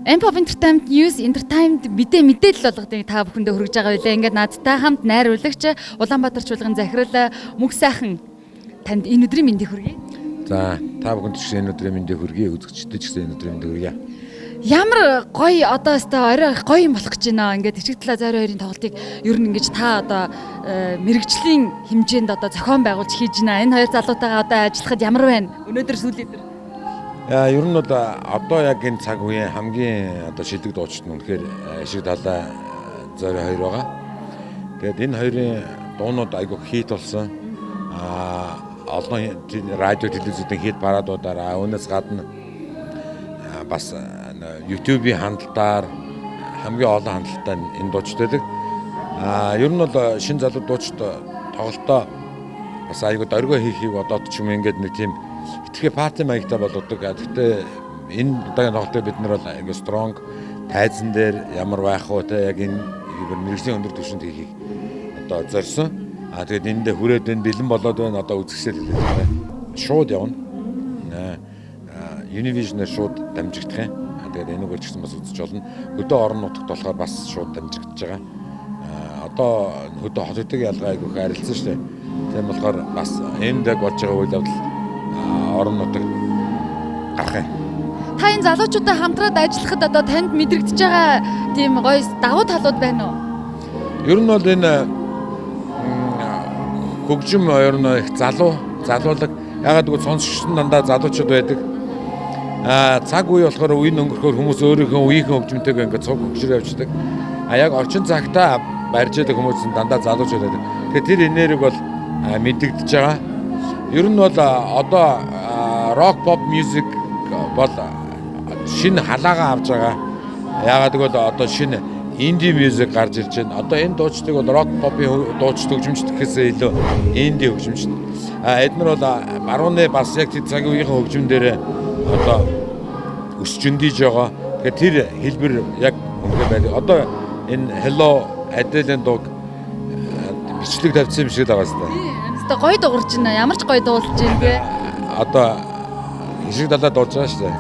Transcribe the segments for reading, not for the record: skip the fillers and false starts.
M-Pop Entertainment News Entertainment мэдээлэл болгодыг та бүхэндээ хүргэж байгаа байлаа. Ингээд надтай хамт найруулагч Улаанбаатар чуулган захирал Мөнх Сайхан танд энэ өдрийн мэндийг хүргэе. За, та бүхэнд ч гэсэн энэ өдрийн мэндийг хүргэе, үзэгчдэд ч гэсэн энэ өдрийн мэндийг хүргэе. Ямар гоё одоо өстой орой гоё юм болох гэж байна. Ингээд Ишиг талаа зойр хоёрын тоглолтыг ер нь ингэж та одоо мэрэгжлийн хэмжээнд одоо зохион байгуулж хийж байна. Энэ хоёр залуутайгаа одоо ажиллахад ямар байна? Өнөөдөр сүүлийн өдөр. Ер нь бол одоо яг энэ цаг үеийн хамгийн одоо шилдэг дуучид нь үнэхээр Ишиг талаа зойр хоёр байгаа. Тэгээд энэ хоёрын дуунууд айгүй хит болсон. Олон радио телевизүүдийн хит парадуудаар үүнээс гадна бас YouTube-ийн хандлтаар хамгийн олон хандлттай энэ дуучид байдаг. Ер нь бол шинэ залуу дуучид тоглолтоо бас айгүй дөргөө хийхийг бодоод ч юм ингээд нэг тийм итгэх парти маягтай болоодаг. Гэхдээ энэ удаагийн тоглолтыг бид нар бол айгүй strong тайзан дээр ямар байх вэ те яг энэ мэргэжлийн өндөр түвшинд хийхийг одоо зорьсон. Тэгээд эндээ хүрээд байна, бэлэн болоод байна, одоо үзэсгэлээ хэлээд байна. Шууд явна. Univision-ээр шууд дамжигдах юм. Тэгээд энэгээр ч гэсэн бас үзэж болно. Хөдөө орон нутагт болохоор бас шууд дамжигдж байгаа. Одоо хөдөө хот хөдөг ялгаа айгүйх арилцсан шүү дээ. Тийм болохоор бас энд яг болж байгаа үйл явдал орон нутагт гарах юм. Та энэ залуучуудаа хамтраад ажиллахад одоо танд мэдрэгдэж байгаа тийм гоё давуу талууд байна уу? Ер нь бол энэ хөгжим ер нь их залуулаг. Ягаад гэвэл сонсогчд нь дандаа залуучууд байдаг. Цаг үе болохоор үеийн өнгөрөхөөр хүмүүс өөрийнхөө үеийнхэн хөгжмөнтэйгээ ингээд цуг хөгжрөө явждаг. Яг орчин цагтаа барьж байгаа хүмүүс нь дандаа залуучууд байдаг. Тэгэхээр тэр энерги бол мэдэгдэж байгаа. Ер нь бол одоо rock pop music бол шинэ халаагаа авч байгаа. Ягаад гэвэл одоо шинэ indie music гарч ирж байна. Одоо энэ дуучдыг бол rock pop-ийн дуучид хөгжимчд гэхээсээ илүү indie хөгжимчд. Эднэр бол барууны бас яг тэр цагийн үеийнхэн хөгжим дээр одоо өсч өндийж байгаа. Тэгэхээр тэр хэлбэр яг үнэхээр байдаг. Одоо энэ Hello Adele-ийн дууг бичлэг тавьсан юм шиг л байгаа сте. Тийм, гоё дуугарч байна. Ямар ч гоё дуулж байна те. Одоо Ишиг талаа дуулж байгаа шүү дээ.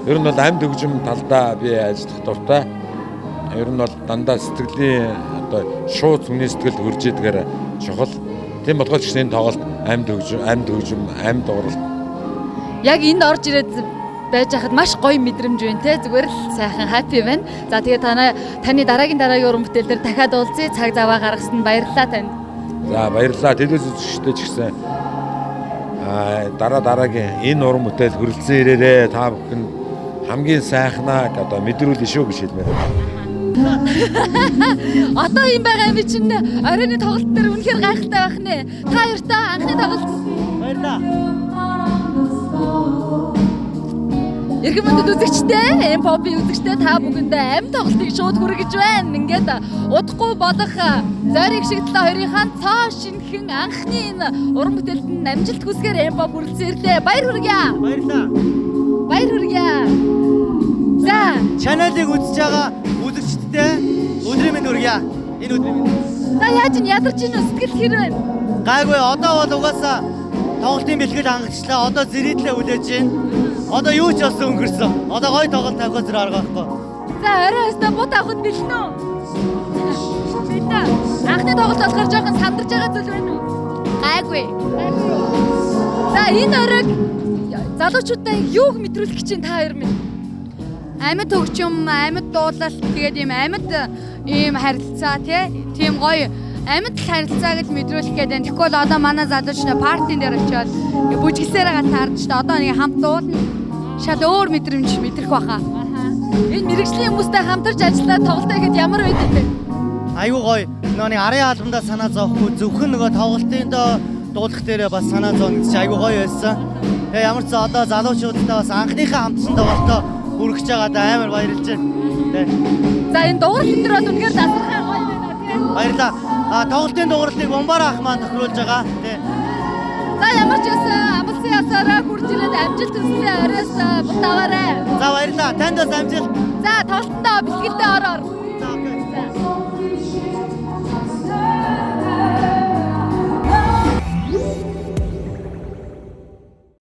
Ер нь бол амьд хөгжим талдаа би ажиллах дуртай. Ер нь бол дандаа сэтгэлийн одоо шууд хүний сэтгэлд хөрж идгээр чухал. Тийм болохоор ч гэсэн энэ тоглолт амьд хөгжим, амьд дууралт. Яг энд орж ирээд байж хахад маш гоё мэдрэмж байна те. Зүгээр л сайхан happy байна. За тэгээ таны дараагийн уран бүтээл дээр дахиад уулзъя. Цаг заваа гаргасан баярлалаа танд. За баярлалаа. Телевиз үзэгчтэй ч гэсэн дараагийн энэ уран бүтээл хүрэлцэн ирээрээ. Та бүхэн хамгийн сайхнаа одоо мэдрүүлнэ шүү гэж хэлмээр байна. Одоо юм байгаа юм чинь оройн тоглолт дээр үнэхээр гайхалтай байх нэ. Та хоёртой анхны тоглолт. Баярлалаа. Эрхэм мөндөд үзэгчтэй, M-Pop-ийн үзэгчтэй та бүхэндээ амь тоглолтыг шууд хүргэж байна. Ингээд удахгүй болох Зойрыг шиг талаа хоёрынхаа цоо шинхэн анхны энэ уран бүтээлд нь амжилт хүсгээр M-Pop хүрэлцэн ирлээ. Баяр хүргье. Баярлалаа. Баяр хүргье. За, чаналыг үзэж байгаа үзэгчдэд өдрийн мэнд хүргье. Энэ өдрийн мэнд. За яаж н ядарч ийн сэтгэл хэр байна? Гайгүй, одоо бол угаасаа тоглолтын бэлтгэл хангагчлаа. Одоо зэрэдлээ хүлээж байна. Одоо юу ч болсон өнгөрсөн. Одоо гоё тоглолт тавихаас өөр арга байхгүй. За орой өстө бут авахд бэлэн үү? Бэлэн. Анхны тоглолт болохоор жоохон сандарч байгаа зүйл байна уу? Гайгүй. За энэ оройг залуучуудаа юуг мэдрүүлэх гэж байна та хоёр минь? Амьд хөгжим, амьд дуулалт, тэгээд ийм амьд ийм харилцаа тийм гоё амьд харилцааг л мэдрүүлэх гээд байна. Тэгэхгүй бол одоо манай залууч нэ партийн дээр очиод бүжгэлсээр байгаа таарч шүү дээ. Одоо нэг хамт дуулна. Шал өөр мэдрэмж мэдрэх баха. Энэ мэрэгжлийн хүмүүстэй хамтарч ажиллаад тоглолтоо ихэд ямар байд вэ? Айгүй гоё. Нөгөө нэг арын албандаа санаа зовхгүй зөвхөн нөгөө тоглолтын дуулах дээрээ бас санаа зовно гэж айгүй гоё байсан. Тэгээ ямар ч заа одоо залуучуудтай бас анхныхаа хамтсан тоглолтоо хүргэж байгаадаа амар баярлж байна. За энэ дуурал энэ төр бол үнэхээр дасархай гоё байна тийм. Баярлалаа. Тоглолтын дууралтыг Бомбар ах маань тохируулж байгаа. Тий. За ямар ч байсан амлсан ясаараа хүрч ирээд амжилт хүслээ. Оройс бут аваарай. За баярлалаа. Танд бас амжилт. За тоглолтондоо бэлтгэлдээ ороор.